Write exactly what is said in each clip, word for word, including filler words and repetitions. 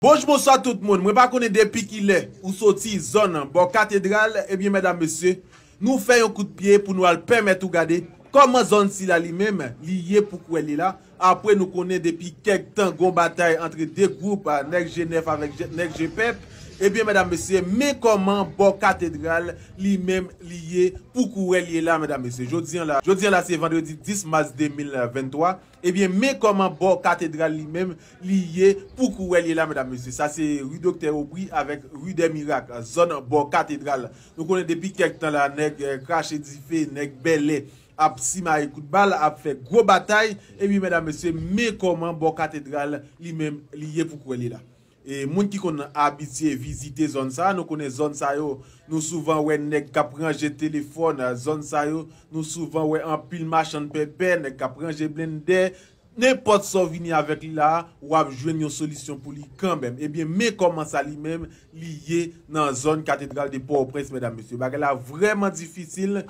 Bonjou, bonswa tout moun. Mwen pa konnen depi kilè ou soti zòn bò katedral, ebyen, medam, mesye, nou fè yon kout pye pou nou al pèmèt ou gade kòman zòn sila li menm li ye pou kwè li la. Apre nou konnen depi kèk tan gon batay antre de gwoup, a, nèg G nèf avèk je- nèg G pèp. Ebyen, medam, mesye, men kòman bò katedral li menm li ye pou kwè li ye la, medam, mesye. Jodi an la, jodi an la se vandredi dis mas de mil venntwa. Ebyen, men kòman bò katedral li menm li ye pou kwè li ye la, medam, mesye. Sa se ri Doktè Aubry avèk ri dè Mirak, zòn bò katedral. Nou konnen depi kèk tan la, nèg, eh, krache dife, nèg bèlè ap simaye kout bal, ap fè gwo batay. Ebyen, medam, mesye, men kòman bò katedral li menm li ye pou kwè li la. E moun ki konn abitye vizite zòn sa, nou konnen zòn sa yo, nou souvan wè nèg k ap ranje telefòn, zòn sa yo, nou souvan wè anpil machann pèpè, nèg k ap ranje blendè. Nenpòt sa w vini avèk li la, w ap jwenn yon solisyon pou li kanmenm. Ebyen, men kòman sa li menm li ye nan zòn katedral de Pòtoprens, medam, mesye. Bagay la vrèman difisil.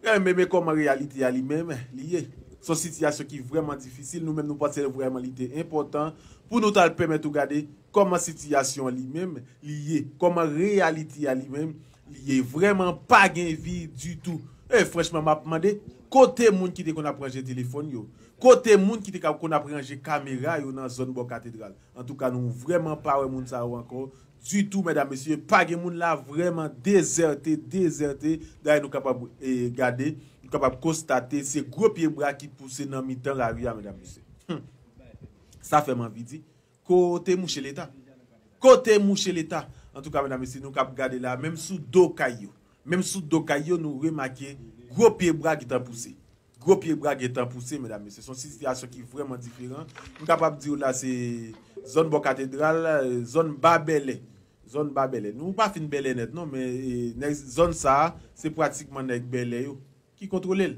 Men, men kòman reyalite a li menm li ye. Se yon sitiyasyon ki vrèman difisil. Nou menm, nou panse vrèman li te enpòtan pou nou t al pèmèt ou gade kòman sitiyasyon an li menm li ye, kòman reyalite a li menm li ye. Vrèman, pa gen vi ditou. E franchman, m ap mande, kote moun ki te konn ap ranje telefòn yo? Kote moun ki te ka konn ap ranje kamera yo nan zòn bò katedral? Antouka, nou vrèman pa wè moun sa yo ankò ditou, medam, mesye. Pa gen moun la, vrèman dezète, dezète. Dayè, nou kapab, eh, gade, nou kapab konstate, se gwo pye bwa ki pouse nan mitan lari a, medam, mesye. Hmm. Sa fè m anvi di, kote mouche Leta? Kote mouche Leta? Antouka, medam, mesye, nou k ap gade la, menm sou do kay yo, menm sou do kay yo, nou remake gwo pye bwa ki t ap pouse. Gwo pye bwa gentan pouse, medam, mesye. Se yon sitiyasyon ki vrèman diferan. M kapab di w la, se zòn bò katedral, zòn ba bèlè. Zòn ba bèlè. Nou pa fin bèlè nèt, non, men, e, nèg, zòn sa a, se pratikman nèg bèlè yo ki kontwole l.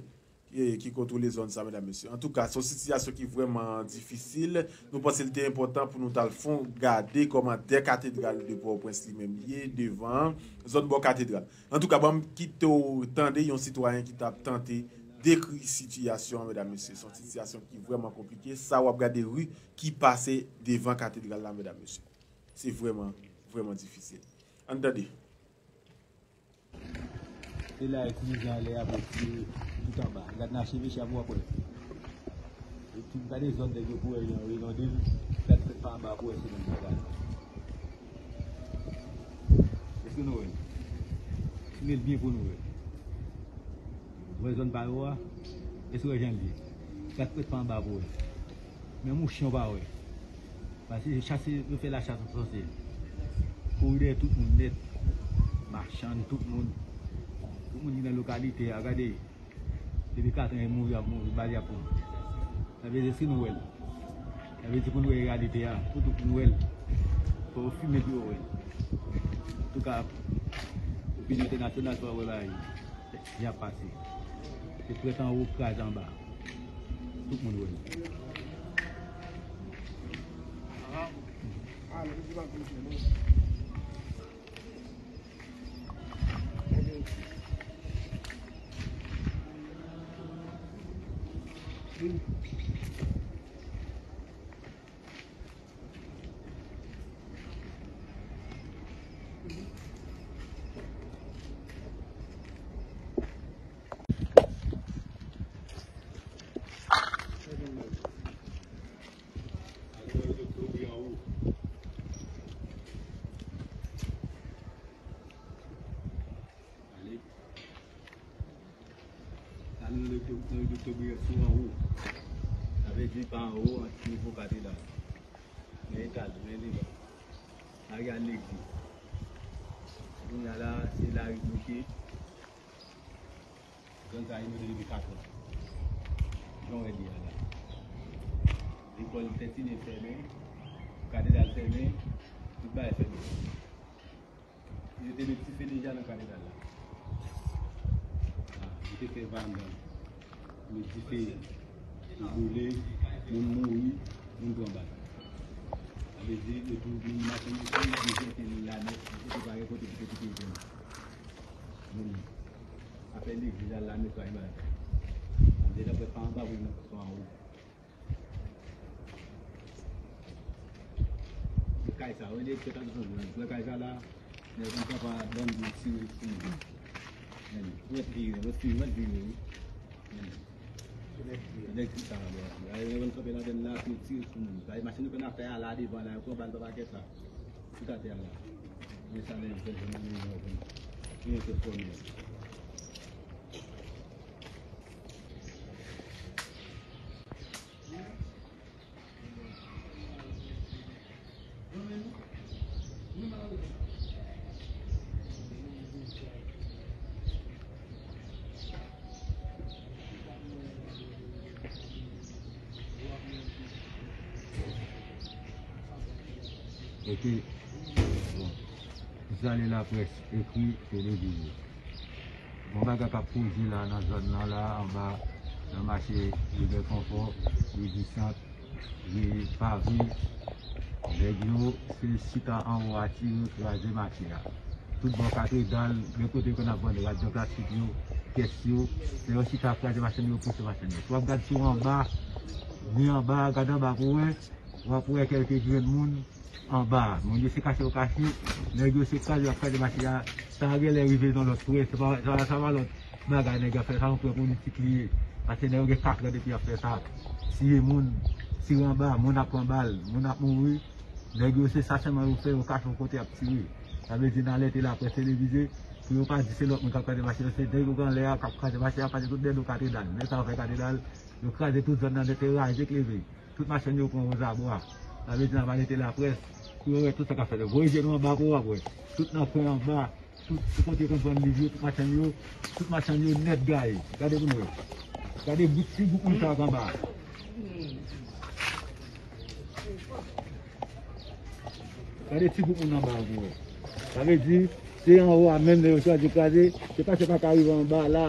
E, ki kontwole zòn sa, medam, mesye. Antouka, se yon sitiyasyon ki vrèman difisil. Nou panse l te enpòtan pou nou t al fon gade kòman dè katedral de Pòtoprens li menm li ye devan zòn bò katedral. Antouka, ban m kite w tande yon sitwayen ki t ap tante dekri sitiyasyon an, medam, mesye. Se yon sitiyasyon ki vrèman konplike. Sa w ap gade ri ki pase devan katedral la, medam, mesye. Se vrèman, vrèman difisil. Ann tande. Se la e kouri jan anlè a pou tire tout anba. Gad nan cheve chap w ap wè. Epi gade zòn nèg yo pou wè jan yo inonde l. Gad fèt pa anba pou wè se menm bagay. Èske nou wè l? Tire l byen pou nou wè. Wè zòn pa yo a? Èske w wè jan l ye? Gad fèt pa anba pou wè. Menm yon chen w pa wè. Paske chase, yo fè lachas an sòsye. Kouri dèyè tout moun nèt. Machann, tout moun. Tout moun ki nan lokalite a, gade. Depi katran e mouri, ap mouri, bali ap pran. Sa vle di, si nou wè l, sa vle di pou nou wè reyalite a, pou tout moun wè l. Fò yo filme pou yo wè l. Antouka, opinyon entènasyonal, fò yo wè bagay yo. Jan ap pase. Se prèt anwo, kraze anba. Tout moun wè l. Ale. Sa nou nan rue Docteur Brillante sou anwo. Sa vle di pa anwo, ant nivo katedral. Men etaj, men devan. Lari a legliz. Kounye a la, se lari bloke. Zòn sa inonde depi katran. Jan w wè li a la. Lekòl Tètine fèmen, katedral fèmen, tout bagay fèmen. Yo te met dife deja nan katedral la. Ah, yo te fè va anndan. Met dife, yo boule, moun mouri, moun pran bal. Sa vle di, yo tou moun machann yo tou dezète li la nèt, yo te pa gen kote pou te kite yo. Moun afè legliz la, la netwaye bagay. Deja prèt pa anba pou nan pòs pa anwo. Kay sa, wè, direktè ta bezwen jwenn. Wè kay sa la, nèg konn papa bandi tire sou moun. Men, ou mèt vire, ou mèt vire, ou mèt vire, wi. Men, nèg ki sa la, bò. Nèg konn kanpe ladann la, pou yo tire sou moun. Sa, machin nou konn ap fè a la devan la, yo pran bal pa pakèt la. Tout atè a la. Men sa, nèg fè jwenn nan men yo, konn. Yo te fòme. Ok. Bon. Ki sale laprès ekri, televize. Gon bagay k ap poze la nan zòn nan la, anba, nan mache Rivye Konfò, Rivye Sant, Rivye Pave. Nèg yo se chita anwo a tire, kraze mache a. Tout bò katedral, gen kote yo konn ap vann radyo klasik yo, kès yo, lè yo chita ap kraze machann yo, pouse machann yo. Si w ap gade sou anba, ni anba, gade anba pou wè, w ap wè kèlke grenn moun anba. Moun yo se kache yo kache, nèg yo se kraze y ap kraze mache a. Sa a genlè rive nan lòt prè, se pa, sa, sa pa lòt bagay nèg yo ap fè, sa yon prè politik li ye. Paske nèg yo gen katran depi y ap fè sa. Tiye moun, tire anba, moun ap pran bal, moun ap mouri. Nèg yo se sa sèlman yo fè, yo kache yon kote y ap tire. Sa vle di n alète laprès televize, pou yo pa di se lòt moun k ap kraze mache yo, se nèg yo k anlè a k ap kraze mache a, paske tout dèyè do katedral. Men sa yo fè katedral, yo kraze tout zòn nan nèt, e raje k leve. Tout machann yo pran wozabwa. Sa vle di n ap alète laprès pou yo wè tout sa k ap fèt. Voye je nou anba pou w ap wè. Tout nan kwen anba, tout, tout kote yo konn vann liv yo, tout machann yo, tout machann yo nèt gaye. Gade pou n wè. Gade bout ti gwoup moun sa yo k anba. Gade ti gwoup moun anba yo pou wè. Sa vle di, se anwo a menm lè yo chwazi kraze, se pa, se pa ka rive anba la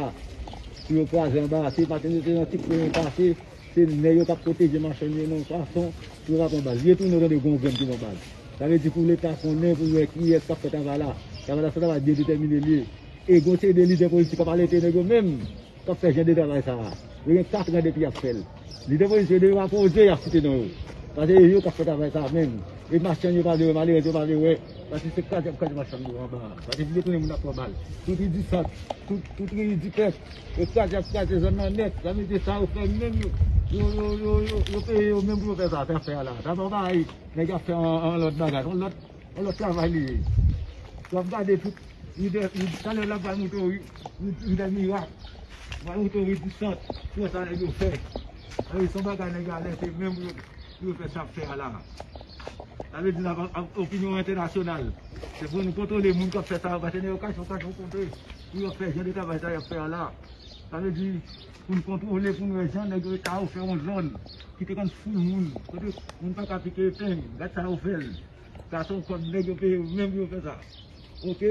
pou yo kraze anba. Se maten yo te nan ti kwen yo pase, se nèg yo k ap pwoteje machann yo nan fason pou yo pa pran bal. Li retounen, yo tande gon grenn ki pran bal. Sa vle di pou Leta konnen pou wè kiyès k ap fè travay la. Travay la, se travay byen detèmine li ye. E gon seri de lidè politik k ap alète nèg yo menm k ap fè jan de travay sa a. Yo gen katran depi y ap fè l. Lidè politik yo, depi yo pa poze, y ap site non yo. Paske e yo k ap fè travay sa a menm. E machann yo pa vle wè, malerèz yo pa vle wè. Paske se kraze y ap kraze machann yo anba a. Paske se detounen moun ap pran bal. Tout Rivye Sant, tout, tout Rivye Dipèp, yo kraze y ap kraze zòn nan nèt. Sa vle di sa yo fè menm yo, yo, yo, yo, yo, yo peye yo menm pou yo fè sa, fè afè a la. Sa pa bagay nèg ap fè an, an lòt bagay, an lòt, an lòt travay li ye. W ap gade tout, li de, li, talè l ap pral monte wi, li, li de mirak. Pral monte wi di sant, pou wè sa nèg yo fè. Sa vle di se yon bagay nèg yo alète menm pou yo, pou yo fè sa ap fè a la. Sa vle di n ap, ap opinyon entènasyonal. Se pou nou kontwole moun k ap fè sa yo, paske nèg yo kache, yo kache yon kote pou yo fè jan de travay sa y ap fè a la. Sa vle di, pou n kontwole, pou n wè jan nèg yo ta ofè yon zòn ki te konn foul moun, kote moun pa ka pike epeng, gad sa yo fè l. Sa se yon kòb nèg yo peye yo menm pou yo fè sa. Ok,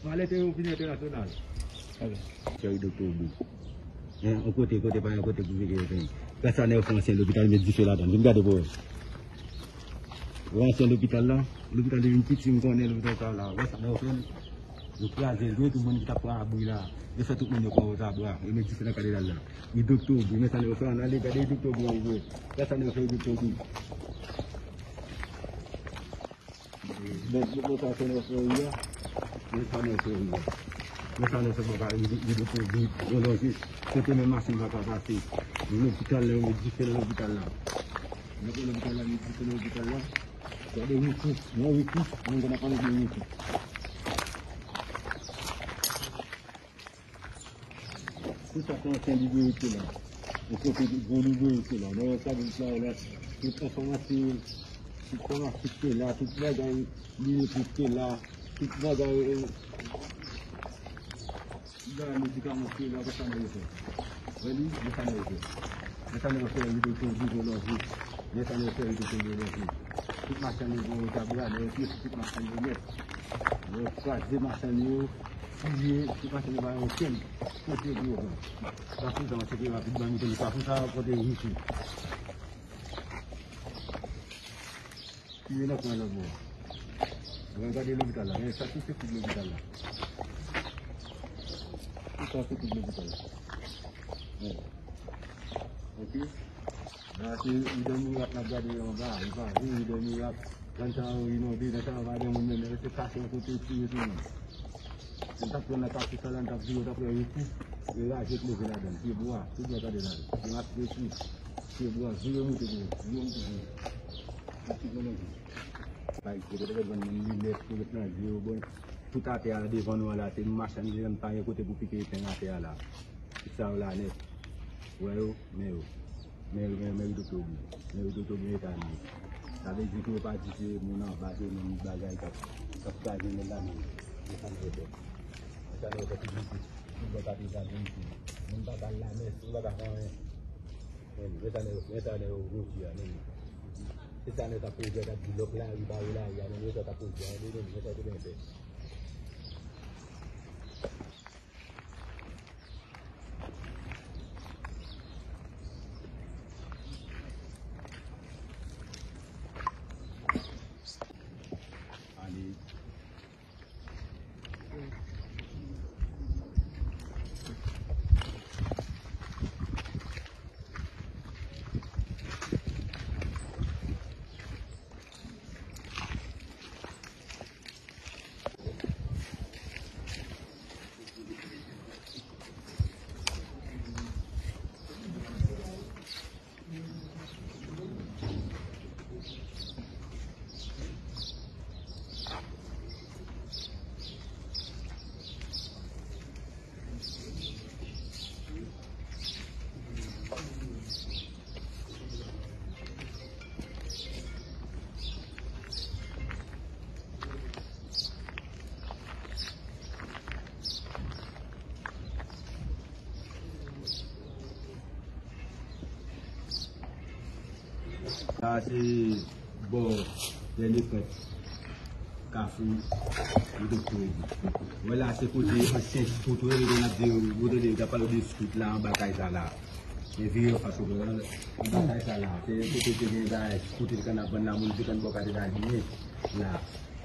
m alète yo vin entènasyonal. Cheri Doktè Obi. Hein, yon kote, kote pa yon kote pou pike epeng. Gad sa nèg yo fè ansyen lopital, met dife ladan. Vin gade pou wè. Wè ansyen lopital la, lopital li vin piti, m konnen lopital sa la. Wè sa nèg yo fè l. Yo kraze l, yo tout moun ki t ap pran abri la. Yo fè tout moun yo pran wozabwa. Yo met dife nan katedral la. Wi, Doktè Obi, men sa nèg yo fè an ale, gade Doktè Obi an vre. Gade sa nèg yo fè Doktè Obi. Men, men, men sa nèg yo fè wi a. Men sa nèg yo fè wi a. Men sa nèg yo fè baka, wi, wi, Doktè Obi, yo lonje. Kote menm machin pa ka pase. Nan lopital la, yo met dife nan lopital la. Nan lopital la, met dife nan lopital la. Gade YouTube, nan YouTube, moun konn ap pale de YouTube. Tout sa se ansyen libreri ki te la. Yon kote gwo libreri ki te la. Nan yon kabinèt la, la, tout enfòmasyon, tout enfòmasyon ki te la, tout bagay li te la, tout bagay, eh, bagay medikaman ki te la, konsa nèg yo fè. Wè li, men sa nèg yo fè. Men sa nèg yo fè, li te tonbe pou lonje. Men sa nèg yo fè, li te tonbe lonje. Tout machann yo pran wozabwa, nèg yo tiye sou tout machann yo nèt. Yo kraze machann yo, tiye, tout machann yo pa gen okenn kote pou yo pran. Sa pou sa, se te rapid, ban nou te sa pou sa, kote isi. Ki vin nan kwen lòt bò. Mwen gade lopital la, men sa ki se tout lopital la. Tout sa se tout lopital la. Men. Ok. La se Ridan Mirak n ap gade anba, li pa vre Ridan Mirak. Zòn sa yo inonde, zòn sa yo pa gen moun menm, men se kache yon kote tire sou moun. Lè m t ap pran nan katye sa la, m t ap vire, m t ap wè yon kou, e raje k leve ladan l, pye bwa, tout bò gade la, gen mas de kou, pye bwa, vire moute pou yo, vire moute pou yo. Tout moun nan kou. Bay kote te jwenn moun linèt, pou yo nan je yo, bon, tout atè a devan nou an la, se machann li menm pa gen kote pou pike epeng atè a la. Tout sa yo la nèt. Ou wè yo, men yo. Men, men, men Rido Tobi. Men Rido Tobi eta li ye. Sa vle di ke yo pa di se moun anba, se menm bagay k ap, k ap kraze men la menm. Se sa nou fè. Se sa nou fè tout isit. Tout bò katedral vin isit. Moun pa ka al lamès, yo pa ka fè anyen. Men, men sa nèg, men sa nèg yo jodi a, men. Se sa nèg t ap poze a, t ap di lòk lari, bawo lari a, men, men sa t ap poze a, men, men sa yo te gen fè. Sa se bò Lè Lefrèt, Kafou Rido Kredi. Wè la, se kote ansyen skout, wè, lè n ap di, ou tande, yo t ap pale de skout la, anba kay sa la. Men vire anfas ou, anba kay sa la. Se kote te gen bagay skout, te konn ap vann la, moun te konn bò katedral byen la.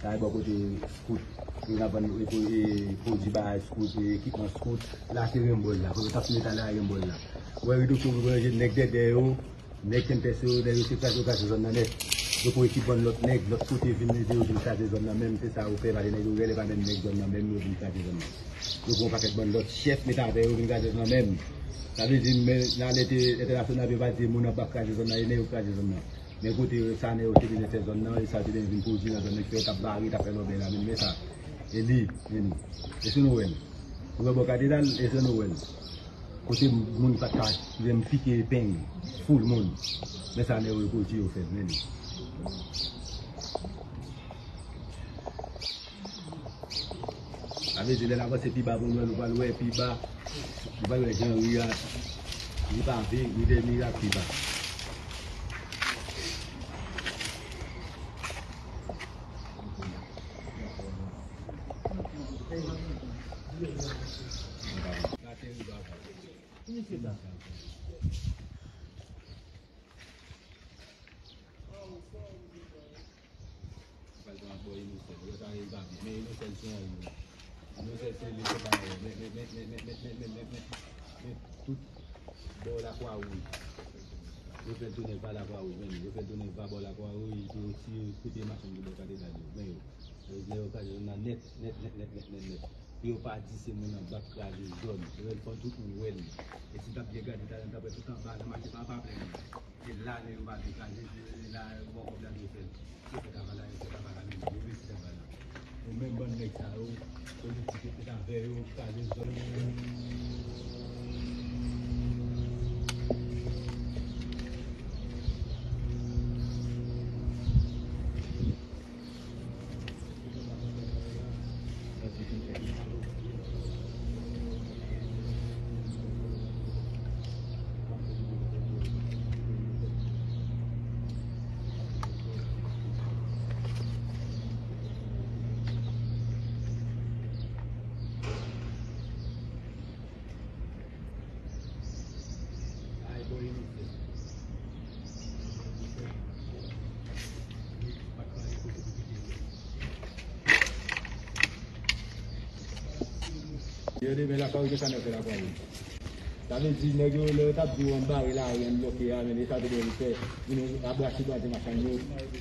Sa e bò kote skout. Yo t ap vann, e, e, pwodui bagay skout, e, ekipman skout. La se renbòl la. Kote yo t ap fime talè a renbòl la. Wè, Rido Kredi, nèg dèdè yo. Nèg Kempès yo, lè yo te kraze, yo kraze zòn nan nèt. Yo pran ekip bann lòt nèg, lòt kote vin ede yo vin kraze zòn nan menm. Se sa yo fè, paske nèg yo rele pa menm nèg zòn nan menm, yo vin kraze zòn nan. Yo pran yon pakèt bann lòt chèf, met avè yo vin kraze zòn nan menm. Sa vle di, men, nan lè te entènasyonal, yo pa di moun nan pa kraze zòn nan, e nèg yo kraze zòn nan. Men kote sa nèg yo te vin fè zòn nan, e sa yo te vin pwodui nan zòn nan, ki fè yo t ap bare, t ap fè lòbèy la, men, men sa. E li, men li. Èske nou wè l? Ou wè bò katedral, èske nou wè l? Kote moun pa t ka menm pike epeng, foul moun. Men sa nèg yo pwodui yo fè, men li. Sa vle di, lè n avanse pi ba pou nou wè, nou pral wè pi ba, nou pral wè jan ri a, ri pave, ri dèmirak pi ba. Pral pran bò Inosèl. Yo ta rive pa byen. Men Inosèl se anyen. Inosèl se li se pa anyen. Men, men, men, men, men, men, men, men, men, men, men, tout bò Lakwa Wouj. Yo fè l tounen va Lakwa Wouj, men yo fè l tounen va bò Lakwa Wouj, pou yo tire, kote machann ki bò katedral yo. Men yo, yo, yo kraze zòn nan nèt, nèt, nèt. Pou yo pa di se moun anba k kraze zòn. Yo wè l fò tout moun wè l. E si n t ap byen gade, talè n t ap wè tout anba nan mache pa, pa plen. Se la nèg yo pa vin kraze, se la yo ba w kòb la, yo fè l. Yo fè travay la, yo fè travay la, men yo resi travay la. Yo menm bann nèg sa yo, politik yo te avè yo, kraze zòn. Yo demen Lakwa Wouj, men sa nèg fè Lakwa Wouj. Sa vle di, nèg yo, lè yo t ap di w ann bare lari, ann bloke a, men e sa yo te dwe fè. Vin abrache bandi machann yo,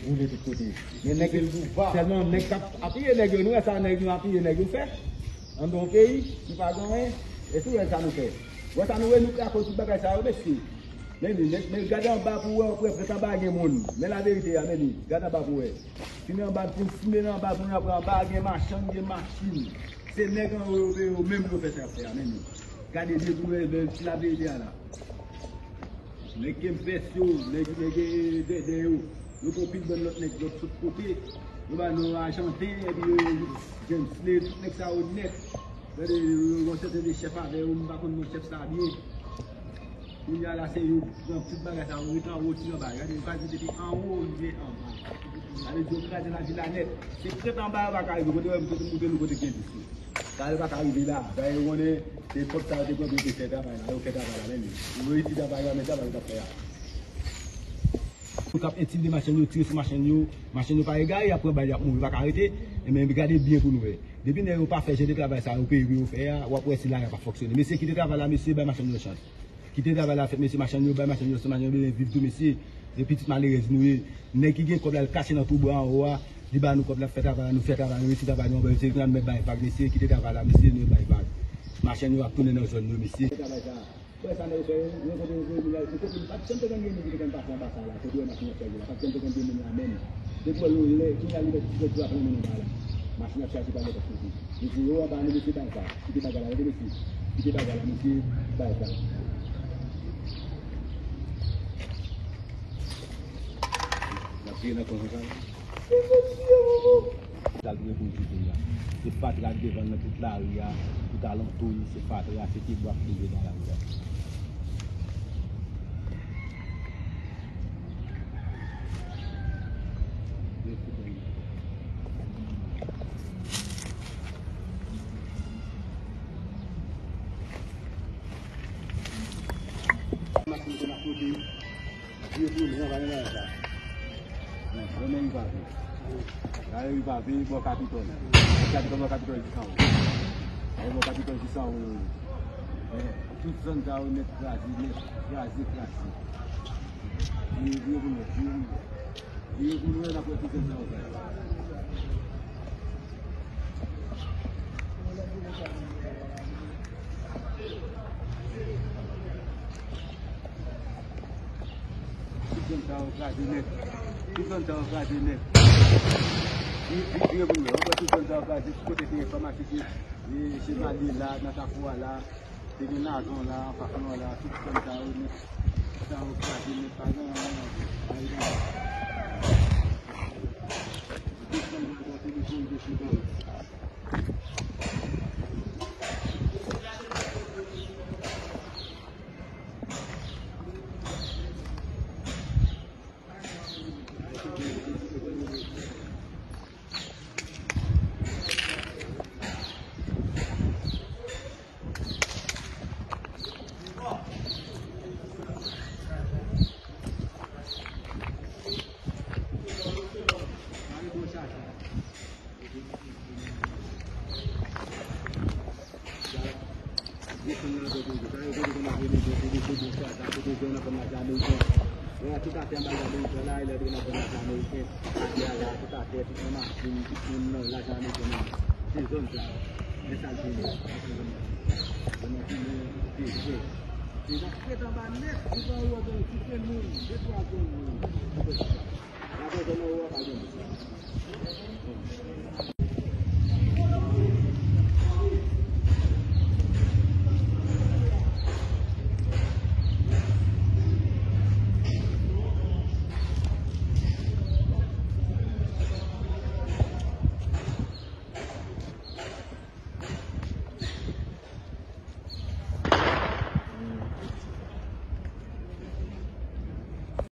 boule tout kote. Men nèg, sèlman nèg k ap apiye nèg yo, nou wè sa nèg nou apiye nèg yo fè? Anndan yon peyi ki pa gen anyen, e tou wè sa nou fè. Wè sa nou wè nou krache tout bagay sa yo, mesye. Men, men, men gade anba pou wè, pou wè, prèt anba gen moun. Men laverite a, men li. Gade anba pou wè. Fin anba, fin simen nan anba, pou n ap wè anba gen machann, gen machin. Se nèg anwo yo, yo menm yo fè sa y ap fè a, men li. Gade byen pou wè, men ti laverite a la. Nèg Kempès yo, nèg, nèg, eh, Dèdè yo. Yo pran pil bann lòt nèg lòt sot kote. Yo ba non Ajanten, epi yo, James Slay, tout nèg sa yo nèt. Gade, yo, yo, yo, sèten de chèf avè yo, m pa konn non chèf sa byen. Kounye a la, se yo pran tout bagay sa yo, yo rete anwo, ti anba. Gade, yo ka di depi anwo, rive anba. Gade, yo kraze lavil la nèt. Se prèt anba, yo pa ka rive. Kote wè, m te montre nou kote gen dis yo. Sa yo pa ka rive la. Sa yo konnen, se kòb sa yo te pran pou yo te fè travay la. Yo fè travay la, men yo. Yo reyisi travay la, men travay yo t ap fè a. Yo t ap entimide machann yo, tire sou machann yo. Machann yo pa egare, y ap pran bal, y ap mouri, yo pa ka rete. Enben, gade byen pou nou wè. Depi nèg yo pa fè jan de travay sa yo peye pou yo fè a, w ap wè si lari a p ap fonksyone. Mesye, kite travay la, mesye, bay machann yo chans. Kite travay la fèt, mesye, machann yo, bay machann yo, se machann yo bezwen viv tou, mesye. Se pitit malerèz nou ye. Nèg ki gen kòb la, l kache nan twou bwa anwo a, li ba nou kòb la, fè travay la, nou fè travay, nou reyisi travay nou, anba yo, se nou mèt bay vag, mesye, kite travay la, mesye, nou bay vag. Machann yo ap tounen nan zòn yo, mesye. Fè travay sa. Wè sa nèg yo fè, yo rankontre yo voye moun la, se kote li pa t janm te konn gen moun ki te konn pase anba sa la, kote wè machin ap chaje la, pa t janm te konn gen moun la menm. Depi wè yon lè, kounye a li mèt ti zòt yo ap renmen anba la. Machin ap chaje pa gen kòb soti. Mesye, yo anba nou, mesye, bay sa. Kite bagay la, rete mesye. Kite bagay la, mesye, bay sa. N ap vire nan kwen konsa. Sa l gen pou l kite a. Se fatra k devan l nan tout lari a, tout alantou l, se fatra, se pyebwa k leve nan lari a. Machin te nan kote. Vye pou nou, pa gen bagay sa. Bon, renmen rive avè. Gade rive avè, bò Kapitòl. Kapitòl, bò Kapitòl jis anwo. Gade bò Kapitòl jis anwo. Men, tout zòn sa yo nèt kraze, nèt kraze, kraze. Vye, vye pou nou, vye pou nou. Vye pou nou, n ap wè tout zòn sa yo fè. Tout zòn sa yo kraze nèt. Tout zòn sa yo kraze nèt. Vire, vire, vire pou nou wè. Ou wè tout zòn sa yo kraze. Tout kote te gen famasis, se, se Chevalier la, nan Kafou a la. Te gen Nazon la, anfas nou an la. Tout zòn sa yo nèt. Sa yo kraze nèt. Pa gen anyen. Pa gen anyen. Tout zòn sa yo kraze nèt. Desann nan zòn yo, sa yo kote konn ap rele zòn, se de zòn sa, sa kote zòn nan konn ap ameriken. Lè tout atè anba ameriken la, lè tout nan konn ap ameriken. Atè a la, tout atè, tout nan machin, tout moun nan lajan ameriken nan. Se zòn sa. Men sa l genyen. Zòn nan fini, se vre. Se nan fèt anba nèt, tout anwo, tout se moun, de twa zòn moun. Apre zòn anwo a pa gen moun.